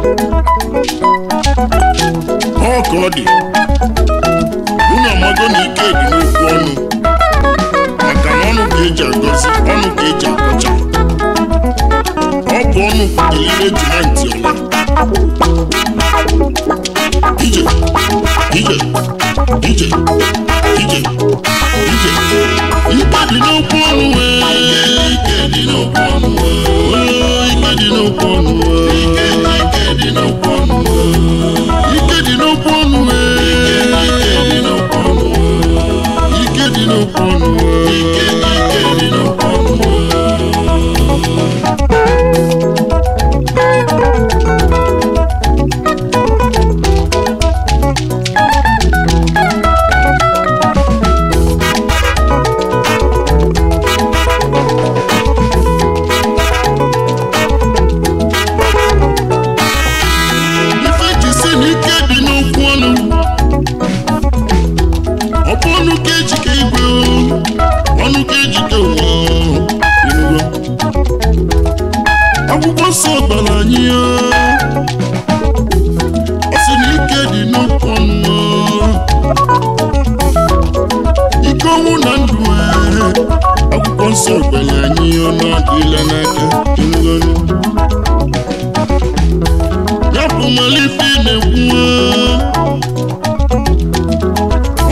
Ọ ka ọ dị unu amago na ike dị n'okwu ọnụ maka na ọnụ ka eji agọzi ọnụ ka eji akọcha ọ bụ ọnụ kwutere ihe eji na ntị ọla. Ije ije ije ije ije ike dị n'okwu ọnụ wee ike dị n'okwu ọnụ wee ike dị n'okwu ọnụ wee ike dị n'okwu ọnụ wee ike dị n'okwu ọnụ wee ike dị n'okwu ọnụ wee ike dị n'okwu ọnụ wee ike dị n'okwu ọnụ wee. Akwụkwọ nsọ gbara anyị ọ sị na ike dị n'okwu ọnụ ike ọnwụ na ndụ. Akwụkwọ nsọ gbara anyị ọnụ adịla n'aka ịnụgọnụ ya bụ malife na-ekwu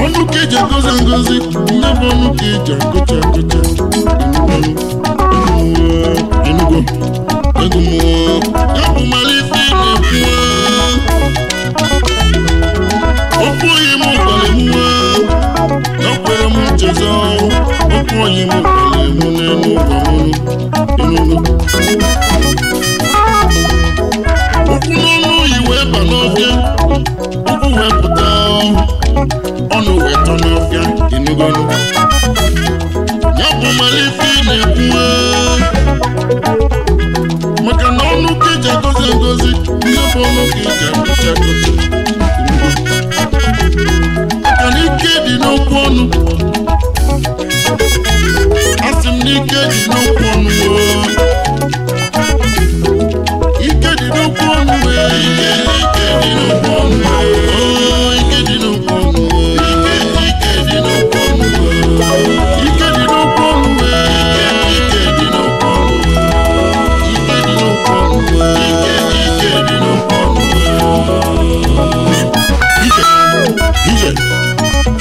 ọnụ ka eji agọzi agọzi nne bụ ọnụ ka eji agọcha agọcha ịnụgọnụ ịnụgo ego mmụọ ya bụ malife na-ekwu okwu onye m gwara m ya kwere m nchezọ okwu onye m gwara m n'elu ụwa m ịnụgo okwu n'ọnụ oyi wee ba n'ọfịa okwu wee pụta ọnụ wee tọ n'ọfịa ịnụgọnụ ya bụ malife na-ekwu maka na ọnụ ka eji agọzi agọzi nne bụ ọnụ ka eji akọcha akọcha maka na ike dị n'okwu ọnụ. Asị m na ike dị n'okwu ọnụ ike dị n'okwu ọnụ ike dị n'okwu ọnụ ike dị n'okwu ọnụ ike dị n'okwu ọnụ ike dị n'okwu ọnụ ike dị n'okwu ọnụ ike dị n'okwu ọnụ ike dị n'okwu ọnụ. Ije ije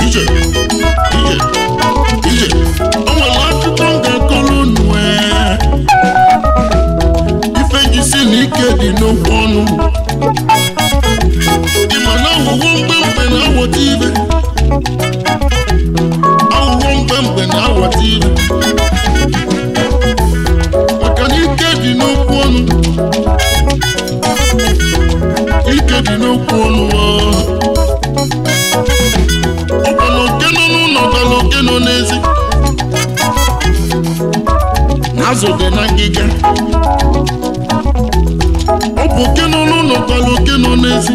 ije ije ije o nwere akụkọ m ga-akọrọ unu ife ji si na ike dị n'okwu ọnụ. Ịma na aghụghọ mgbemgbe na-awọta ibe aghụghọ mgbemgbe na-awọta ibe maka na ike dị n'okwu ọnụ ike dị n'okwu ọnụ. Ọ bụ na oke nọ n'ụlọ gara oke nọ n'ezi na azụ dị na ngịga. Ọ bụ oke nọ n'ụlọ gara oke nọ n'ezi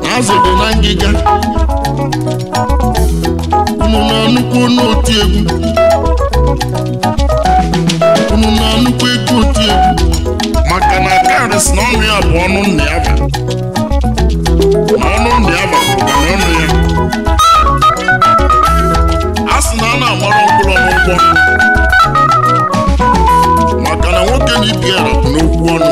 na azụ dị na ngịga. Unu na-anụkwu ọnụ oti egwu unu na-anụkwu ego oti egwu maka na karịsị na ọnụ ya bụ ọnụ nna ya ba na ọnụ nna ya ba bụkwa na ọnụ ya a sị na a na-amara mkpụrụ n'ụgbọ maka na nwoke na ibi ara bụ n'okwu ọnụ.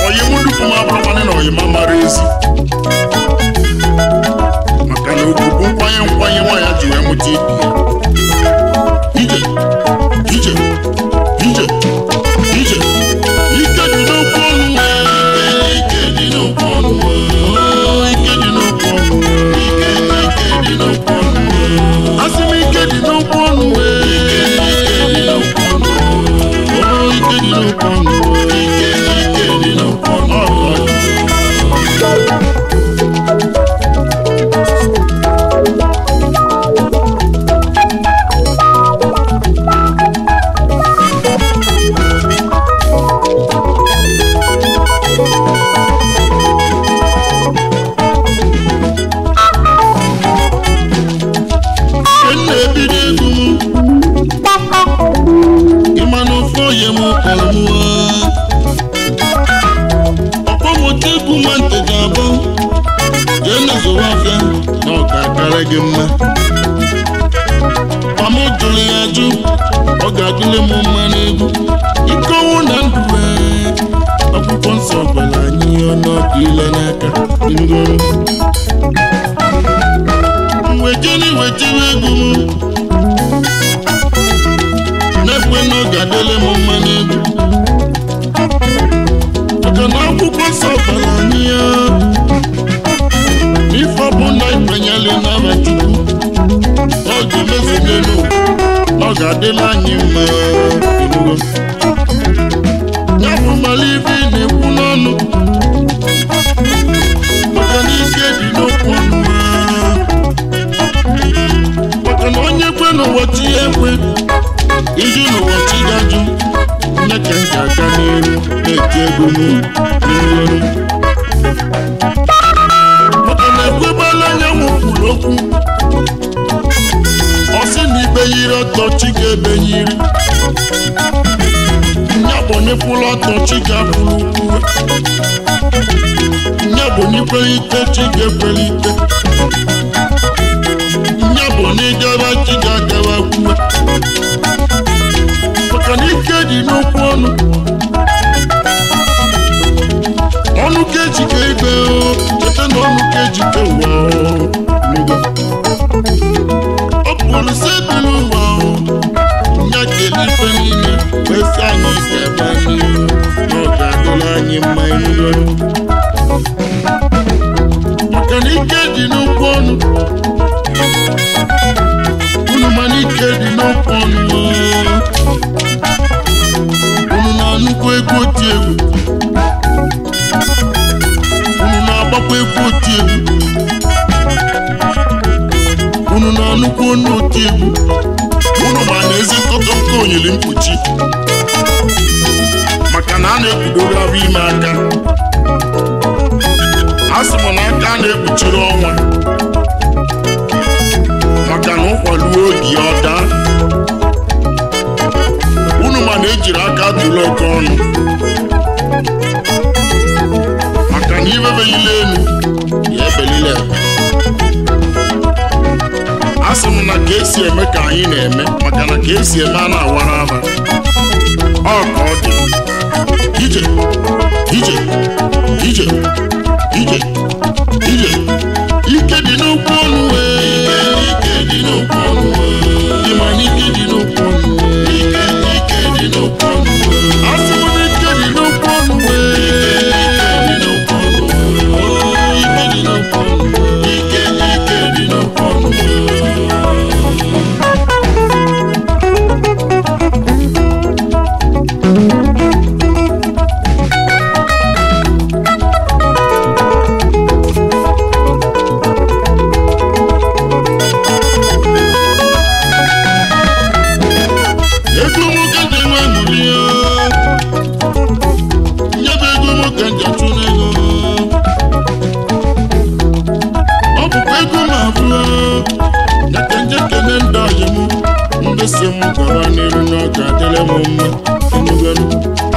Oyi m dupu m abụrụkwanị na oyi m amara ezi maka na okwu bụ nkwanye nkwanye nwaanyị ji wee mụta ibi ya. Ije ije ije ije ike dị n'okwu ọnụ. ga-adịrị m mma n'egwu. Ike ọnwụ na ndụ akwụkwọ nsọ gwara anyị ọnọdụ ile n'aka. Wejere wetiri egwu m na-ekwe na ọ ga-adịrị m mma n'egwu, maka na akwụkwọ nsọ gwara anyị ya n'ife ọbụla ikwenyere n'aba Chukwu ọ ga-emezu n'elu, ọ ga-adịrị anyị mma. Ya bụ mara ife ị na-ekwu n'ọnụ, maka na ike dị n'okwu ọnụ, maka na onye kwe n'ụwa chi ya ekwe, iju n'ụwa chi ga-ajụ. Nne ka m ga-aga n'iru na-eti egwu m n'iru, maka na ekwebala anyanwụ kwuru okwu, ọ sị na ibe yiri ọtọ chi ga-ebe yiri, nya bụ n'ịkwụrụ ọtọ chi ga-akwụrụ uwe, nya bụ n'ikwelite chi ga-ekwelite, nya bụ n'ịgaba chi ga-agawa kwuwe, maka na ike dị n'okwu ọnụ. Ọnụ ka ejike ibe, cheta na ọnụ ka ejike ụwa. Ọ pụrụ sị ebili ụwa nya kele ife niile wee sị anyị gaba n'ihu na ọ ga-adịrị anyị mma eluigwe, maka na ike dị n'okwu ọnụ. Unu ma na ike dị n'okwu ọnụ. Unu na-anụkwa egwu oti egwu, unu na-agbakwa egwu oti egwu, unu na-anụkwa onu oti egwu. Unu ma na ezi ntọtọmkọ onyere mkpuchi, maka na a na-ekpudoro ahụ ime aka. A sị m na aka a na-ekpuchiri ọnwa, maka na ụkwaluo oge ọ daa. Unu ma na ejiri aka tụrụ oke ọnụ, maka na ibebeghịla elu ya ebelila ebe. A sị m na ka esi eme ka anyị na-eme, maka na ka esi eme a na-awara aba. Ọ ka ọ dị. Ije ije ije ije ije. Ike dị n'okwu ọnụ, ike dị n'okwu ọnụ, ịma na ike dị n'okwu ọnụ, ike ike dị n'okwu ọnụ. Asị m na ike dị n'okwu ọnụ, ike dị n'okwu ọnụ, ike dị n'okwu ọnụ, ike ike dị n'okwu ọnụ.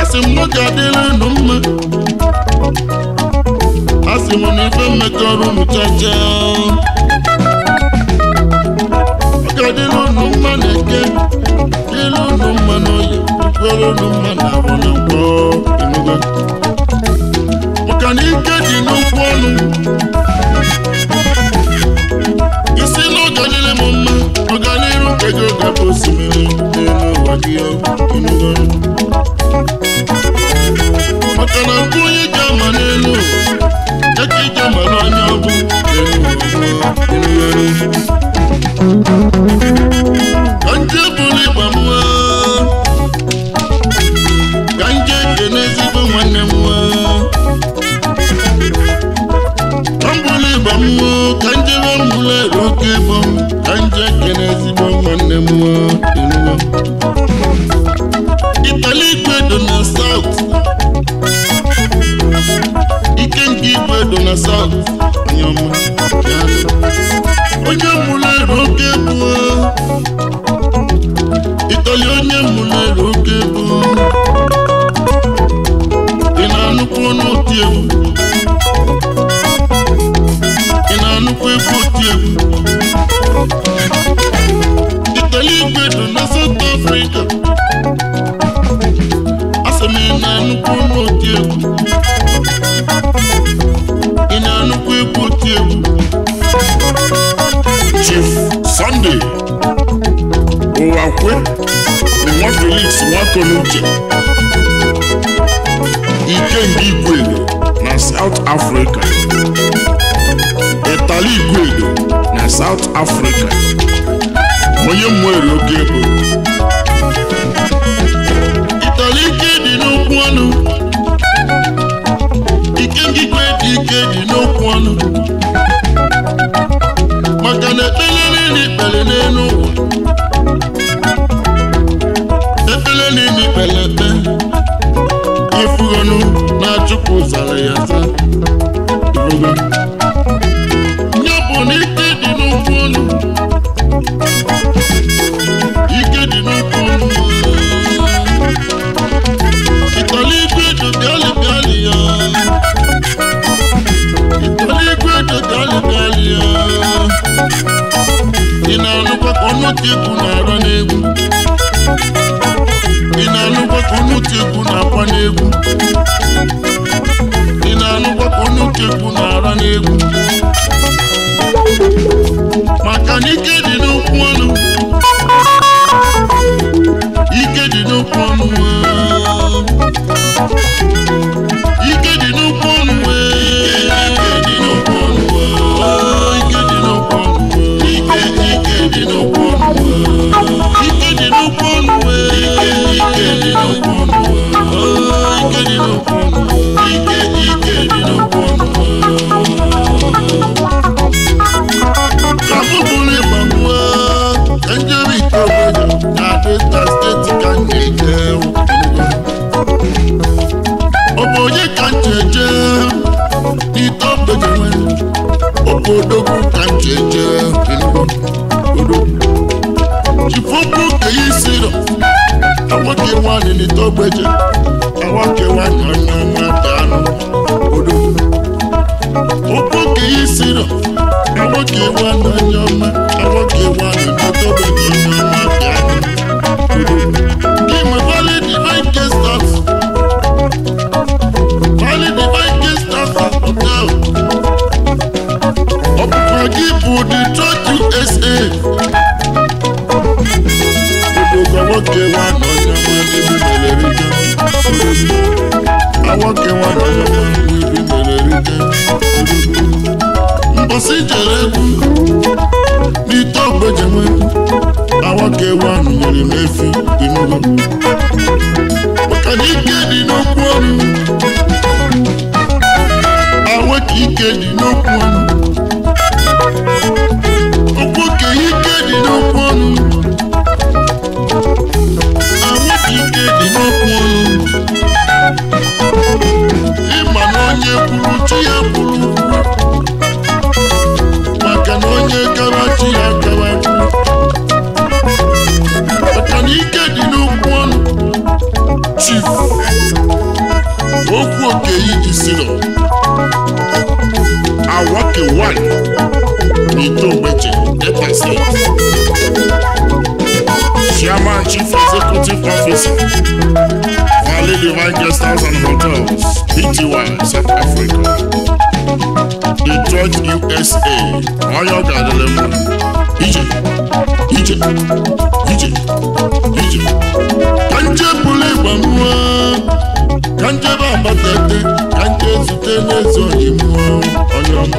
Asị m na ọ ga-adịrị unu mma. Asị m na ife mmekọrọ unu chacha, ọ ga-adịrị unu mma na eke, dịrị unu mma n'oye, dịkwere unu mma na afọ na nkwọ. Enugo, maka na ike dị n'okwu ọnụ. Isi na ọ ga-adịrị m mma, ọganiru nke gị ga-abụ osimiri n'elu ụwa gị. Enugo, maka na nke onye ga-ama n'elu ya ka ị ga-ama n'anya ọ bụ n'elu ụwa. Ka nje bụrụ ịgba mma, ka nje kene ezigbo nwanne m nwa. Ka m bụrụ ịgba mmụọ, ka njebe mbụla ere oke ebo m, ka nje kene ezigbo nwanne m nwa. Itali igwe dị na South, ike nke igwe dị na South, onye ọma onye mụrụ ere oke bụ Itali, onye mụrụ ere oke bụ. Ị na-anụkwu ọnụ oti egwu, ị na-anụkwu egwu oti egwu. Itali igwe dị na South Africa. Nwa Felix Nwakonuche Ikenga Igwedo na South Africa, Itali Igwedo na South Africa, onye nwere oke ego. Itali ike dị n'okwu ọnụ, Ikenga Igwedo ike dị n'okwu ọnụ, maka na ekpele niile ikpele n'elu ụwa, ekpele niile ikpele ekpe, ifugonu na Chukwu zara ya aza. Nye bụ na ike dị n'okwu ọnụ, ike dị n'okwu ọnụ. Itali Igwedo bịalị bịalị ya, Itali Igwedo bịalị bịalị ya. Ị na-anụkwa ka ọnụ egwu na-ara n'egwu, ị na-anụkwa ka ọnụ egwu na-akwa n'egwu, ị na-anụkwa ka ọnụ egwu na-ara n'egwu. Maka na ike dị n'okwu ọnụ, ike dị n'okwu ọnụ, ike dị n'okwu ọnụ, ike dị n'okwu ọnụ, ike dị n'okwu ọnụ, ike dị n'okwu ọnụ, ike dị n'okwu ọnụ, ike dị n'okwu ọnụ, ike dị n'okwu ọnụ, ike dị n'okwu ọnụ. Ka mụ bụrụ ịgba mụọ, ka njem ite obodo na Delta Steeti ka m ga-eje. Ọ bụ onye ka m ji eje n'ite obodo nwere obodogwu ka m ji eje Chifokwu ka ya isi nọ awoke nwaanyị n'ite ogbeje awoke nwaanyị onye ọma daanụ odogwu. Okwu ka ya isi nọ awoke nwaanyị onye ọma awoke nwaanyị n'ite ogbeje onye ọma daanụ odogwu. Gị nwe Valley Divine Guest House, Valley Divine Guest House and Hotel. Ọ bụkwa gị bụ Detroit USA. Obodo nwoke nwaanyị onye ọma n'ebe mere erike. Awoke nwaanyị onye ọma n'ebe mere erike. Mbọsị jere egwu n'ite ogbeje nwe awoke nwaanyị nyere m efi inugo. Maka na ike dị n'okwu ọnụ, awoke ike dị n'okwu ọnụ, okwu okenye ike dị n'okwu ọnụ, awoke ike dị n'okwu ọnụ. Ịma na onye kwuru chi ya kwuru, maka na onye gara chi ya gara kwuru. Maka na ike dị n'okwu ọnụ. Chief okwu okenye isi nọ Awoke one n'ite ogbeche Delta State, Chairman Chief Executive Officer, Valley Divine Guest House and Hotels, Pty, South Africa, Detroit, USA. Onye ọ ga-adịrị mma. Ije, ije, ije, ije. Ka nje bụrụ ịgba mmụọ, ka nje bụ abatete, ka nje zute n'eze oyi mmụọ onye ọma.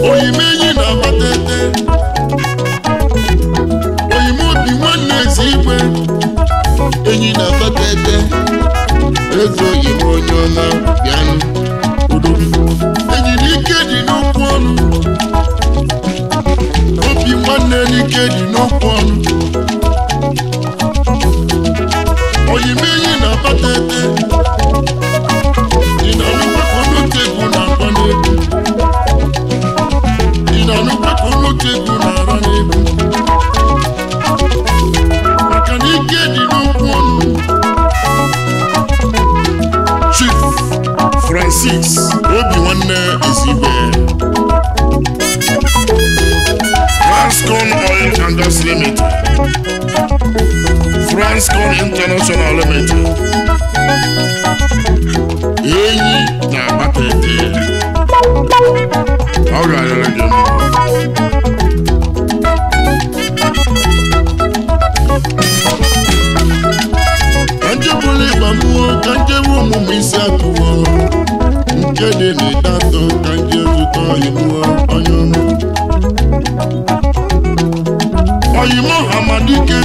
Oyime enyi na abatete, oyime obi nwanne ezi igwe, enyi na abatete, eze oyime onye ọma bịanụ odogwu. Enyi n'ike dị n'okwu ọnụ, obi nwanne n'ike dị n'okwu ọnụ. Oyime enyi na abatete, ị na-anụkwa ka ọnụ egwu na-agba n'egwu, ị na-anụkwa ka ọnụ egwu na-ara n'egwu. Maka na ike dị n'okwu ọnụ. Chief Francis Obi nwanne Ezigwe, Transcon Oil and Gas Limited, Transcon International Limited, enyi na abatete, ọ ga-adịrị gị mma. Oyimo Hamadike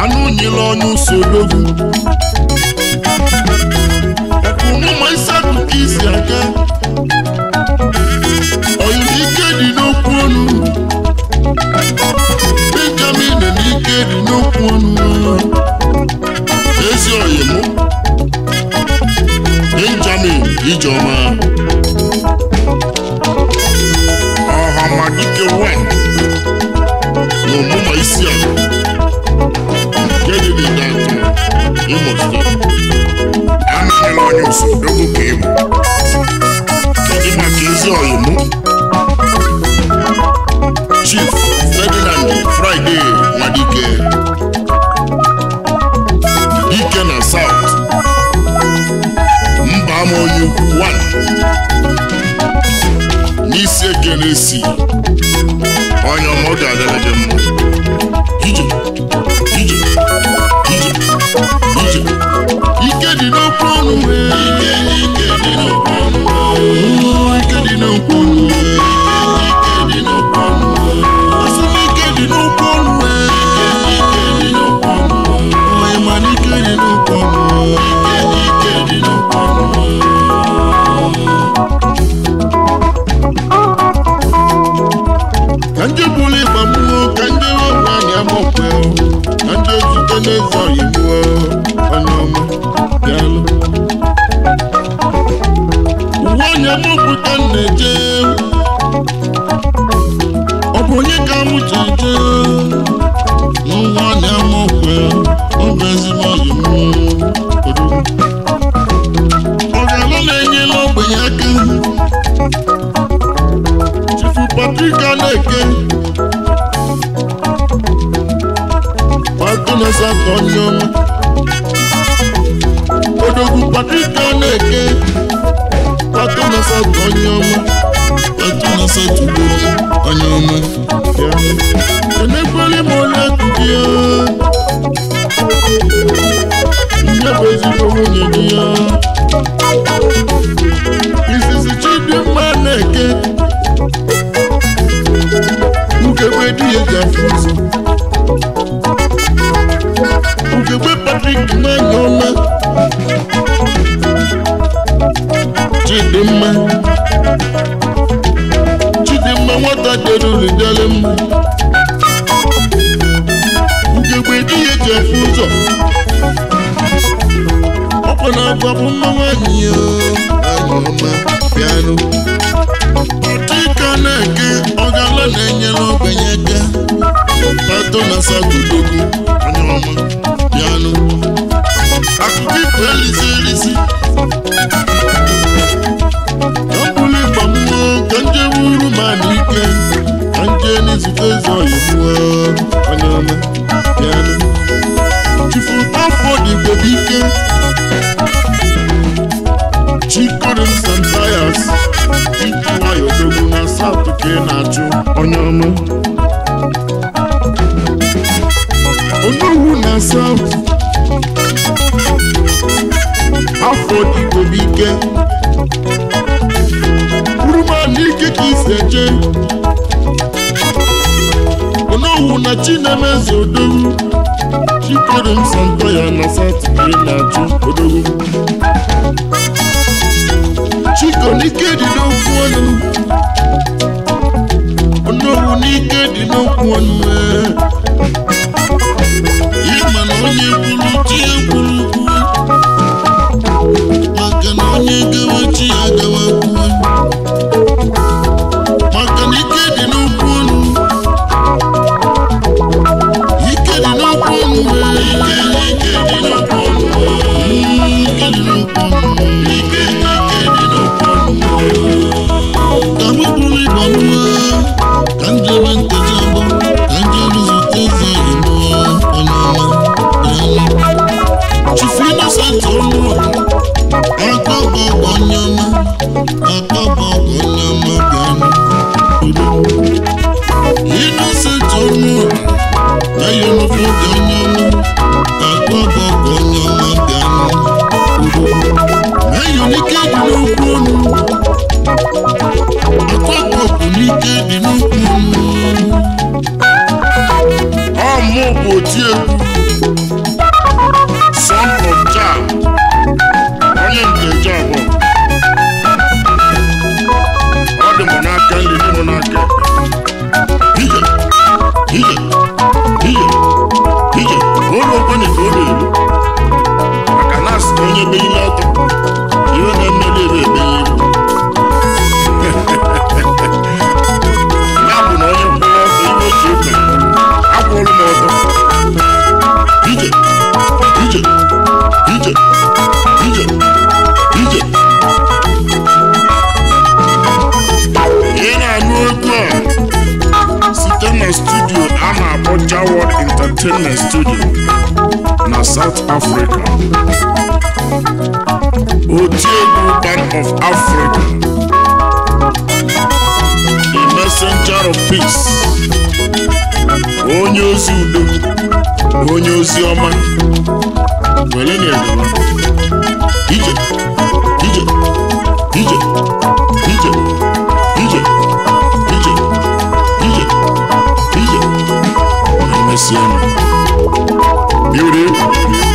anụ nyere onye usodogwu ọkpụmụma isi akụkọ isi aga oyimo ike dị n'okwu ọnụ Benjamin na ike dị n'okwu ọnụ ezi oyimo Benjamin Ijeọma Ọhamadike 1 na ọmụma isi ala nke dị n'Idatụ, Imo Steeti. Anụnyela onye usodogwu ka ịbụ. Kedu maka ezi ọyịmụ Chief Ferdinand Friday Nwadike Dike na South Mba ama onye ukwu 1 n'isi ekene si onye ọma ọ ga-adịrị gị mma. Ije ije ije ije ike dị n'okwu ọnụ ike ike dị n'okwu ọnụ ike dị n'okwu ọnụ ike dị n'okwu ọnụ asị m ike dị n'okwu ọnụ ike dị n'okwu ọnụ onye mana ike dị n'okwu ọnụ ike ike dị n'okwu ọnụ. Ka nje bụrụ ịgba mmụọ ka nje nwaanyị amokwe ka nje zute n'eze ọyịmụọ onye ọma bịalụ uwe onye amokwe ka m na-eje ọ bụ onye ka mụ ji eje n'ụwa onye amokwe ọ bụ ezigbo ọyịmụọ ọ ga-alụ na-enyela ogbenye aka Chifu Patrick Aneke Patona South onye ọma Odogwu Patrick Aneke Patona South onye ọma Patona South ugbo onye ọma emekwere m onye akụkụ ya nne bụ ezigbo nwunye gị ya Izizi Chidimma Aneke Ugegbe di ya ji afụ ụzọ Ugegbe Patrick nwanyị ọma Chidimma Chidimma nwata dere uri dere mma Ugegbe di ya ji afụ ụzọ ọkwa na-agwa bụ mma nwanyị ya nwanyị ọma bịanụ Patrick Aneke ọgala na-enyere ogbenye aka Patona South Odogwu onye ọma bịanụ akụkọ ifo elisi elisi ka m bụrụ ịgba mmụọ ka nje wuru ma na ike ka nje n'izute eze ọyịmụọ onye ọma bịanụ Chifu afọ dịgbo ike Chikorim Santayas iji nwayọ dogbu na South ka ị na-achụ onye ọma Onowu na South afọ dịgbo ike Uruma n'ike ka isi eje Onowu na Chinemeze odogwu Chikorim Santaya na South ka ị na-achụ odogwu Chiko n'ike dị n'okwu ọnụ Onowu n'ike dị n'okwu ọnụ ịma na onye kwuru chi ekwuru kwuo maka na onye gawa chi agawa kwuo maka na ike dị n'okwu ọnụ ike dị n'okwu ọnụ ike ike dị n'okwu ọnụ ike dị n'okwu ọnụ ike ike dị n'okwu ọnụ ka m bụrụ ịgba mmụọ ka m jebe nkeji abụọ ka m jee zute eze oyibo onye ọma bịanụ. Ọ bụ otiegwu, son of Jah, onye nke Jah bụ. Ọ dị m n'aka nri, dị m n'aka ekpe. Ije, ije, ije, ije, olu okwenye ka ọ na-elu. Maka na asị na onye beghile ọtọ, ihe na-emeli ebe ebenye ibu. Ya bụ na onye kwụrụ ọtọ, ihe oji ekwe, akwụrụ m ọtọ. Ije, ije, ije, ije, ije. Ị na-anụ egwu a site na studio a na-akpọ Jawad Entertainment Studio na South Africa. Otiegwu Band of Africa, the messenger of peace, onye ozi udo, onye ozi ọma, were na-egowa. Ije, ije, ije, ije, ije, ije, ije, ije. Emesịa. Beauty.